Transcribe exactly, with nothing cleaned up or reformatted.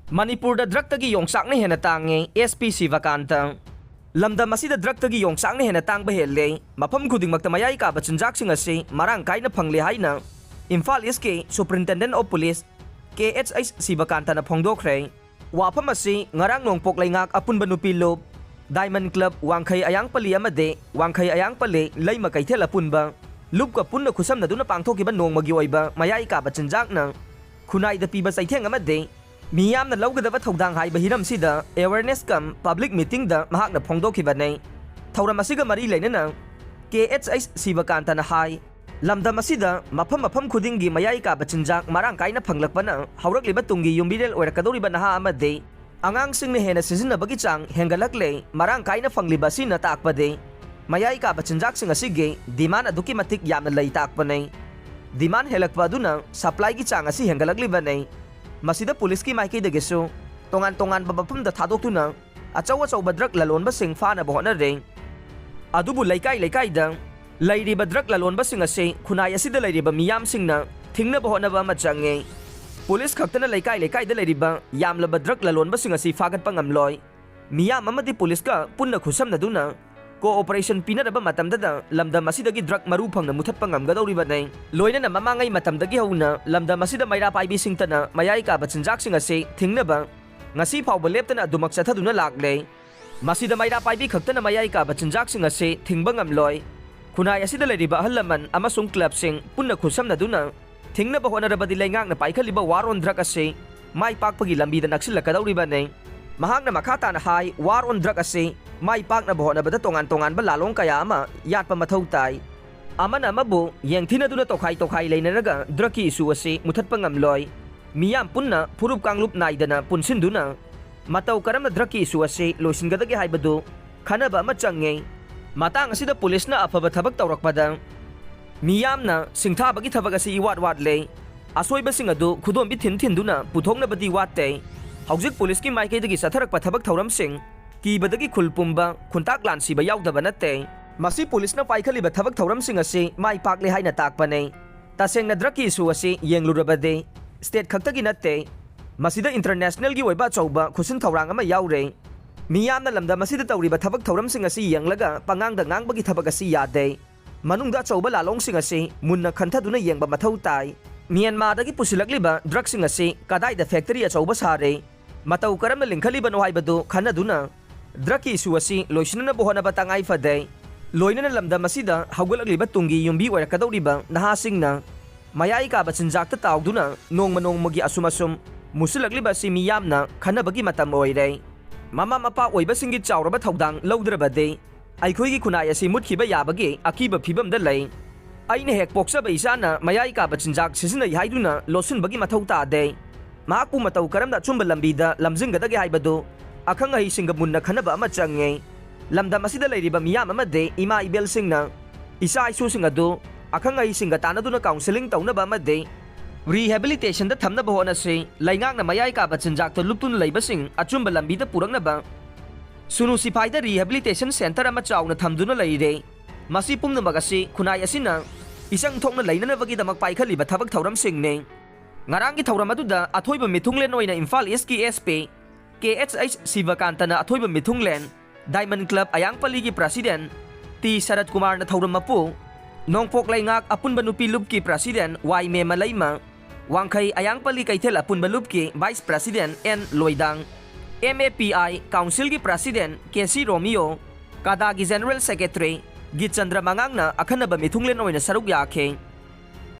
ꯃꯅꯤꯄꯨꯔꯗ ꯗ꯭ꯔꯒꯇꯒꯤ ꯌꯣꯡꯆꯥꯛꯅ ꯍꯦꯟꯅ ꯇꯥꯡꯉꯦ, ꯑꯦꯁ ꯄꯤ ꯁꯤꯕꯀꯥꯟꯇ꯫ ꯂꯝꯗꯝ ꯑꯁꯤꯗ ꯗ꯭ꯔꯒꯇꯒꯤ ꯌꯣꯡꯆꯥꯛꯅ ꯍꯦꯟꯅ ꯇꯥꯡꯕ ꯍꯦꯜꯂꯦ꯫ ꯃꯐꯝ ꯈꯨꯗꯤꯡꯃꯛꯇ ꯃꯌꯥꯏ ꯀꯥꯕ ꯆꯤꯟꯖꯥꯛꯁꯤꯡ ꯑꯁꯤ ꯃꯔꯥꯡ ꯀꯥꯏꯅ ꯐꯪꯂꯦ ꯍꯥꯏꯅ ꯏꯝꯐꯥꯜ ꯏꯁꯀꯤ Superintendent of Police, K H H ꯁꯤꯕꯀꯥꯟꯇꯅ ꯐꯣꯡꯗꯣꯛꯈ꯭ꯔꯦ꯫ ꯋꯥꯐꯝ ꯑꯁꯤ ꯉꯔꯥꯡ ꯅꯣꯡꯄꯣꯛ ꯂꯩꯉꯥꯛ ꯑꯄꯨꯟꯕ ꯅꯨꯄꯤ ꯂꯨꯞ, ꯗꯥꯏꯃꯟ ꯀ꯭ꯂꯕ, ꯋꯥꯡꯈꯩ ꯑꯌꯥꯡꯄꯜꯂꯤ ꯑꯃꯗꯤ ꯋꯥꯡꯈꯩ ꯑꯌꯥꯡꯄꯜꯂꯤ ꯂꯩꯃ ꯀꯩꯊꯦꯜ ꯑꯄꯨꯟꯕ ꯂꯨꯞꯀ ꯄꯨꯟꯅ ꯈꯨꯠꯁꯝꯅꯗꯨꯅ ꯄꯥꯡꯊꯣꯛꯈꯤꯕ ꯅꯣꯡꯃꯒꯤ ꯑꯣꯏꯕ ꯃꯌꯥꯏ ꯀꯥꯕ ꯆꯤꯟꯖꯥꯛꯅ ꯈꯨꯟꯅꯥꯏꯗ ꯄꯤꯕ ꯆꯩꯊꯦꯡ ꯑꯃꯗꯤ ꯃꯤꯌꯥꯝꯅ ꯂꯧꯒꯗꯕ ꯊꯧꯗꯥꯡ ꯍꯥꯏꯕ ꯍꯤꯔꯝꯁꯤꯗ awareness cum public meetingꯗ ꯃꯍꯥꯛꯅ ꯐꯣꯡꯗꯣꯛꯈꯤꯕꯅꯤ꯫ ꯊꯧꯔꯝ ꯑꯁꯤꯒ ꯃꯔꯤ ꯂꯩꯅꯅ ꯀꯦ ꯑꯩꯆ ꯑꯩꯆ ꯁꯤꯕꯀꯥꯟꯇꯅ ꯍꯥꯏ, ꯂꯝꯗꯝ ꯑꯁꯤꯗ ꯃꯐꯝ ꯃꯐꯝ ꯈꯨꯗꯤꯡꯒꯤ ꯃꯌꯥꯏ ꯀꯥꯕ ꯆꯤꯟꯖꯥꯛ ꯃꯔꯥꯡ ꯀꯥꯏꯅ ꯐꯪꯂꯛꯄꯅ ꯍꯧꯔꯛꯂꯤꯕ ꯇꯨꯡꯒꯤ ꯌꯨꯝꯕꯤꯔꯦꯜ ꯑꯣꯏꯔꯛꯀꯗꯧꯔꯤꯕ ꯅꯍꯥ ꯑꯃꯗꯤ ꯑꯉꯥꯡꯁꯤꯡꯅ ꯍꯦꯟꯅ ꯁꯤꯖꯤꯟꯅꯕꯒꯤ ꯆꯥꯡ ꯍꯦꯟꯒꯠꯂꯛꯂꯦ꯫ ꯃꯔꯥꯡ ꯀꯥꯏꯅ ꯐꯪꯂꯤꯕ ꯑꯁꯤꯅ ꯇꯥꯛꯄꯗꯤ ꯃꯌꯥꯏ ꯀꯥꯕ ꯆꯤꯟꯖꯥꯛꯁꯤꯡ ꯑꯁꯤꯒꯤ demand ꯑꯗꯨꯛꯀꯤ ꯃꯇꯤꯛ ꯌꯥꯝꯅ ꯂꯩ ꯇꯥꯛꯄꯅꯤ꯫ Demand ꯍꯦꯜꯂꯛꯄ ꯑꯗꯨꯅ supplyꯒꯤ ꯆꯥꯡ ꯑꯁꯤ ꯍꯦꯟꯒꯠꯂꯛꯂꯤꯕꯅꯤ꯫ ꯃꯁꯤꯗ ꯄꯨꯂꯤꯁꯀꯤ ꯃꯥꯏꯀꯩꯗꯒꯤꯁꯨ ꯇꯣꯉꯥꯟ ꯇꯣꯉꯥꯟꯕ ꯃꯐꯝꯗ ꯊꯥꯗꯣꯛꯇꯨꯅ ꯑꯆꯧ ꯑꯆꯧꯕ ꯗ꯭ꯔꯒ ꯂꯂꯣꯟꯕꯁꯤꯡ ꯐꯥꯅꯕ ꯍꯣꯠꯅꯔꯦ꯫ ꯑꯗꯨꯕꯨ ꯂꯩꯀꯥꯏ ꯂꯩꯀꯥꯏꯗ ꯂꯩꯔꯤꯕ ꯗ꯭ꯔꯒ ꯂꯂꯣꯟꯕꯁꯤꯡ ꯑꯁꯤ ꯈꯨꯟꯅꯥꯏ ꯑꯁꯤꯗ ꯂꯩꯔꯤꯕ ꯃꯤꯌꯥꯝꯁꯤꯡꯅ ꯊꯤꯡꯅꯕ ꯍꯣꯠꯅꯕ ꯑꯃ ꯆꯪꯉꯤ꯫ ꯄꯨꯂꯤꯁ ꯈꯛꯇꯅ ꯂꯩꯀꯥꯏ ꯂꯩꯀꯥꯏꯗ ꯂꯩꯔꯤꯕ ꯌꯥꯝꯂꯕ ꯗ꯭ꯔꯒ ꯂꯂꯣꯟꯕꯁꯤꯡ ꯑꯁꯤ ꯐꯥꯒꯠꯄ ꯉꯝꯂꯣꯏ꯫ ꯃꯤꯌꯥꯝ ꯑꯃꯗꯤ ꯄꯨꯂꯤꯁꯀ ꯄꯨꯟꯅ ꯈꯨꯠꯁꯝꯅꯗꯨꯅ cooperation ꯄꯤꯅꯔꯕ ꯃꯇꯝꯗꯗ ꯂꯝꯗꯝ ꯑꯁꯤꯗꯒꯤ ꯗ꯭ꯔꯒ ꯃꯔꯨ ꯐꯪꯅ ꯃꯨꯊꯠꯄ ꯉꯝꯒꯗꯧꯔꯤꯕꯅꯤ꯫ ꯂꯣꯏꯅꯅ ꯃꯃꯥꯡꯉꯩ ꯃꯇꯝꯗꯒꯤ ꯍꯧꯅ ꯂꯝꯗꯝ ꯑꯁꯤꯗ ꯃꯩꯔꯥ ꯄꯥꯏꯕꯤꯁꯤꯡꯇꯅ ꯃꯌꯥꯏ ꯀꯥꯕ ꯆꯤꯟꯖꯥꯛꯁꯤꯡ ꯑꯁꯤ ꯊꯤꯡꯅꯕ ꯉꯁꯤ ꯐꯥꯎꯕ ꯂꯦꯞꯇꯅ ꯑꯗꯨꯃꯛ ꯆꯠꯊꯗꯨꯅ ꯂꯥꯛꯂꯦ꯫ ꯃꯁꯤꯗ ꯃꯩꯔꯥ ꯄꯥꯏꯕꯤ ꯈꯛꯇꯅ ꯃꯌꯥꯏ ꯀꯥꯕ ꯆꯤꯟꯖꯥꯛꯁꯤꯡ ꯑꯁꯤ ꯊꯤꯡꯕ ꯉꯝꯂꯣꯏ꯫ ꯈꯨꯟꯅꯥꯏ ꯑꯁꯤꯗ ꯂꯩꯔꯤꯕ ꯑꯍꯜ ꯂꯃꯟ ꯑꯃꯁꯨꯡ ꯀ꯭ꯂꯕꯁꯤꯡ ꯄꯨꯟꯅ ꯈꯨꯠꯁꯝꯅꯗꯨꯅ ꯊꯤꯡꯅꯕ ꯍꯣꯠꯅꯔꯕꯗꯤ ꯂꯩꯉꯥꯛꯅ ꯄꯥꯏꯈꯠꯂꯤꯕ war on drug ꯑꯁꯤ ꯃꯥꯏ ꯄꯥꯛꯄꯒꯤ ꯂꯝꯕꯤꯗ ꯅꯛꯁꯤꯜꯂꯛꯀꯗꯧꯔꯤꯕꯅꯤ꯫ ꯃꯍꯥꯛꯅ ꯃꯈꯥ ꯇꯥꯅ ꯍꯥꯏ, war on drug ꯑꯁꯤ ꯃꯥꯏ ꯄꯥꯛꯅꯕ ꯍꯣꯠꯅꯕꯗ ꯇꯣꯉꯥꯟ ꯇꯣꯉꯥꯟꯕ ꯂꯥꯂꯣꯡ ꯀꯌꯥ ꯑꯃ ꯌꯥꯠꯄ ꯃꯊꯧ ꯇꯥꯏ꯫ ꯑꯃꯅ ꯑꯃꯕꯨ ꯌꯦꯡꯊꯤꯅꯗꯨꯅ ꯇꯣꯈꯥꯏ ꯇꯣꯈꯥꯏ ꯂꯩꯅꯔꯒ ꯗ꯭ꯔꯒꯀꯤ ꯏꯁꯨ ꯑꯁꯤ ꯃꯨꯊꯠꯄ ꯉꯝꯂꯣꯏ꯫ ꯃꯤꯌꯥꯝ ꯄꯨꯟꯅ ꯐꯨꯔꯨꯞ ꯀꯥꯡꯂꯨꯞ ꯅꯥꯏꯗꯅ ꯄꯨꯟꯁꯤꯟꯗꯨꯅ ꯃꯇꯧ ꯀꯔꯝꯅ ꯗ꯭ꯔꯒꯀꯤ ꯏꯁꯨ ꯑꯁꯤ ꯂꯣꯏꯁꯤꯟꯒꯗꯒꯦ ꯍꯥꯏꯕꯗꯨ ꯈꯟꯅꯕ ꯑꯃ ꯆꯪꯉꯤ꯫ ꯃꯇꯥꯡ ꯑꯁꯤꯗ ꯄꯨꯂꯤꯁꯅ ꯑꯐꯕ ꯊꯕꯛ ꯇꯧꯔꯛꯄꯗ ꯃꯤꯌꯥꯝꯅ ꯁꯤꯡꯊꯥꯕꯒꯤ ꯊꯕꯛ ꯑꯁꯤ ꯏꯋꯥꯠ ꯋꯥꯠꯂꯦ꯫ ꯑꯁꯣꯏꯕꯁꯤꯡ ꯑꯗꯨ ꯈꯨꯗꯣꯝꯕꯤ ꯊꯤꯟ ꯊꯤꯟꯗꯨꯅ ꯄꯨꯊꯣꯛꯅꯕꯗꯤ ꯋꯥꯠꯇꯦ꯫ ꯍꯧꯖꯤꯛ ꯄꯨꯂꯤꯁꯀꯤ ꯃꯥꯏꯀꯩꯗꯒꯤ ꯆꯠꯊꯔꯛꯄ ꯊꯕꯛ ꯊꯧꯔꯝꯁꯤꯡ ꯀꯤꯕꯗꯒꯤ ꯈꯨꯜ ꯄꯨꯝꯕ ꯈꯨꯟꯇꯥꯛ ꯂꯥꯟ ꯁꯤꯕ ꯌꯥꯎꯗꯕ ꯅꯠꯇꯦ꯫ ꯃꯁꯤ ꯄꯨꯂꯤꯁꯅ ꯄꯥꯏꯈꯠꯂꯤꯕ ꯊꯕꯛ ꯊꯧꯔꯝꯁꯤꯡ ꯑꯁꯤ ꯃꯥꯏ ꯄꯥꯛꯂꯦ ꯍꯥꯏꯅ ꯇꯥꯛꯄꯅꯤ꯫ ꯇꯁꯦꯡꯅ ꯗ꯭ꯔꯒꯀꯤ ꯏꯁꯨ ꯑꯁꯤ ꯌꯦꯡꯂꯨꯔꯕꯗꯤ state ꯈꯛꯇꯒꯤ ꯅꯠꯇꯦ, ꯃꯁꯤꯗ ꯏꯟꯇꯔꯅꯦꯁꯅꯦꯜꯒꯤ ꯑꯣꯏꯕ ꯑꯆꯧꯕ ꯈꯨꯠꯁꯤꯟ ꯊꯧꯔꯥꯡ ꯑꯃ ꯌꯥꯎꯔꯦ꯫ ꯃꯤꯌꯥꯝꯅ ꯂꯝꯗꯝ ꯑꯁꯤꯗ ꯇꯧꯔꯤꯕ ꯊꯕꯛ ꯊꯧꯔꯝꯁꯤꯡ ꯑꯁꯤ ꯌꯦꯡꯂꯒ ꯄꯉꯥꯡꯗ ꯉꯥꯡꯕꯒꯤ ꯊꯕꯛ ꯑꯁꯤ ꯌꯥꯗꯦ꯫ ꯃꯅꯨꯡꯗ ꯑꯆꯧꯕ ꯂꯥꯂꯣꯡꯁꯤꯡ ꯑꯁꯤ ꯃꯨꯟꯅ ꯈꯟꯊꯗꯨꯅ ꯌꯦꯡꯕ ꯃꯊꯧ ꯇꯥꯏ꯫ ꯃ꯭ꯌꯥꯟꯃꯥꯔꯗꯒꯤ ꯄꯨꯁꯤꯜꯂꯛꯂꯤꯕ ꯗ꯭ꯔꯒꯁꯤꯡ ꯑꯁꯤ ꯀꯗꯥꯏꯗ ꯐꯦꯛꯇꯔꯤ ꯑꯆꯧꯕ ꯁꯥꯔꯦ, ꯃꯇꯧ ꯀꯔꯝꯅ ꯂꯤꯡꯈꯠꯂꯤꯕꯅꯣ ꯍꯥꯏꯕꯗꯨ ꯈꯟꯅꯗꯨꯅ, ꯗ꯭ꯔꯒꯀꯤ ꯏꯁꯨ ꯑꯁꯤ ꯂꯣꯏꯁꯤꯟꯅꯅꯕ ꯍꯣꯠꯅꯕ ꯇꯉꯥꯏ ꯐꯗꯦ꯫ ꯂꯣꯏꯅꯅ ꯂꯝꯗꯝ ꯑꯁꯤꯗ ꯍꯧꯒꯠꯂꯛꯂꯤꯕ ꯇꯨꯡꯒꯤ ꯌꯨꯝꯕꯤ ꯑꯣꯏꯔꯛꯀꯗꯧꯔꯤꯕ ꯅꯍꯥꯁꯤꯡꯅ ꯃꯌꯥꯏ ꯀꯥꯕ ꯆꯤꯟꯖꯥꯛꯇ ꯇꯥꯎꯗꯨꯅ ꯅꯣꯡꯃ ꯅꯣꯡꯃꯒꯤ ꯑꯁꯨꯝ ꯑꯁꯨꯝ ꯃꯨꯁꯤꯜꯂꯛꯂꯤꯕ ꯑꯁꯤ ꯃꯤꯌꯥꯝꯅ ꯈꯟꯅꯕꯒꯤ ꯃꯇꯝ ꯑꯣꯏꯔꯦ꯫ ꯃꯃꯥ ꯃꯄꯥ ꯑꯣꯏꯕꯁꯤꯡꯒꯤ ꯆꯥꯎꯔꯕ ꯊꯧꯗꯥꯡ ꯂꯧꯗ꯭ꯔꯕꯗꯤ ꯑꯩꯈꯣꯏꯒꯤ ꯈꯨꯟꯅꯥꯏ ꯑꯁꯤ ꯃꯨꯠꯈꯤꯕ ꯌꯥꯕꯒꯤ ꯑꯀꯤꯕ ꯐꯤꯕꯝꯗ ꯂꯩ꯫ ꯑꯩꯅ ꯍꯦꯛ ꯄꯣꯛꯆꯕ ꯏꯆꯥꯅ ꯃꯌꯥꯏ ꯀꯥꯕ ꯆꯤꯟꯖꯥꯛ ꯁꯤꯖꯤꯟꯅꯩ ꯍꯥꯏꯗꯨꯅ ꯂꯣꯠꯁꯤꯟꯕꯒꯤ ꯃꯊꯧ ꯇꯥꯗꯦ꯫ ꯃꯍꯥꯛꯄꯨ ꯃꯇꯧ ꯀꯔꯝꯅ ꯑꯆꯨꯝꯕ ꯂꯝꯕꯤꯗ ꯂꯝꯖꯤꯡꯒꯗꯒꯦ ꯍꯥꯏꯕꯗꯨ ꯑꯈꯪ ꯑꯍꯩꯁꯤꯡꯒ ꯃꯨꯟꯅ ꯈꯟꯅꯕ ꯑꯃ ꯆꯪꯉꯦ꯫ ꯂꯝꯗꯝ ꯑꯁꯤꯗ ꯂꯩꯔꯤꯕ ꯃꯤꯌꯥꯝ ꯑꯃꯗꯤ ꯏꯃꯥ ꯏꯕꯦꯜꯁꯤꯡꯅ ꯏꯆꯥ ꯏꯁꯨꯁꯤꯡ ꯑꯗꯨ ꯑꯈꯪ ꯑꯍꯩꯁꯤꯡꯒ ꯇꯥꯟꯅꯗꯨꯅ ꯀꯥꯎꯟꯁꯦꯂꯤꯡ ꯇꯧꯅꯕ ꯑꯃꯗꯤ ꯔꯤꯍꯦꯕꯤꯂꯤꯇꯦꯁꯟꯗ ꯊꯝꯅꯕ ꯍꯣꯠꯅꯁꯤ꯫ ꯂꯩꯉꯥꯛꯅ ꯃꯌꯥꯏ ꯀꯥꯕ ꯆꯤꯟꯖꯥꯛꯇ ꯂꯨꯞꯇꯨꯅ ꯂꯩꯕꯁꯤꯡ ꯑꯆꯨꯝꯕ ꯂꯝꯕꯤꯗ ꯄꯨꯔꯛꯅꯕ ꯁꯨꯅꯨ ꯁꯤꯐꯥꯏꯗ ꯔꯤꯍꯦꯕꯤꯂꯤꯇꯦꯁꯟ ꯁꯦꯟꯇꯔ ꯑꯃ ꯆꯥꯎꯅ ꯊꯝꯗꯨꯅ ꯂꯩꯔꯦ꯫ ꯃꯁꯤ ꯄꯨꯝꯅꯃꯛ ꯑꯁꯤ ꯈꯨꯟꯅꯥꯏ ꯑꯁꯤꯅ ꯏꯆꯪ ꯊꯣꯛꯅ ꯂꯩꯅꯅꯕꯒꯤꯗꯃꯛ ꯄꯥꯏꯈꯠꯂꯤꯕ ꯊꯕꯛ ꯊꯧꯔꯝꯁꯤꯡꯅꯤ꯫ ꯉꯔꯥꯡꯒꯤ ꯊꯧꯔꯝ ꯑꯗꯨꯗ ꯑꯊꯣꯏꯕ ꯃꯤꯊꯨꯡꯂꯦꯟ ꯑꯣꯏꯅ ꯏꯝꯐꯥꯜ ꯏꯁꯀꯤ SP ꯀꯦ ꯑꯩꯆ ꯑꯩꯆ ꯁꯤꯕꯀꯥꯟꯇꯅ ꯑꯊꯣꯏꯕ ꯃꯤꯊꯨꯡꯂꯦꯟ, ꯗꯥꯏꯃꯟ ꯀ꯭ꯂꯕ ꯑꯌꯥꯡꯄꯜꯂꯤꯒꯤ ꯄ꯭ꯔꯁꯤꯗꯦꯟ ꯇꯤ ꯁꯔꯠ ꯀꯨꯃꯥꯔꯅ ꯊꯧꯔꯝ ꯃꯄꯨ, ꯅꯣꯡꯄꯣꯛ ꯂꯩꯉꯥꯛ ꯑꯄꯨꯟꯕ ꯅꯨꯄꯤ ꯂꯨꯞꯀꯤ ꯄ꯭ꯔꯁꯤꯗꯦꯟ ꯋꯥꯏ ꯃꯦꯃꯂꯩꯃ, ꯋꯥꯡꯈꯩ ꯑꯌꯥꯡꯄꯜꯂꯤ ꯀꯩꯊꯦꯜ ꯑꯄꯨꯟꯕ ꯂꯨꯞꯀꯤ ꯚꯥꯏꯁ ꯄ꯭ꯔꯁꯤꯗꯦꯟ ꯑꯦꯟ ꯂꯣꯏꯗꯥꯡ, MAPI ꯀꯥꯎꯟꯁꯤꯜꯒꯤ president K C ꯔꯣꯃꯤꯌꯣ, ꯀꯥꯗꯥꯒꯤ general secretary ꯒꯤꯠꯆꯟꯗ꯭ꯔ ꯃꯉꯥꯡꯅ ꯑꯈꯟꯅꯕ ꯃꯤꯊꯨꯡꯂꯦꯟ ꯑꯣꯏꯅ ꯁꯔꯨꯛ ꯌꯥꯈꯤ꯫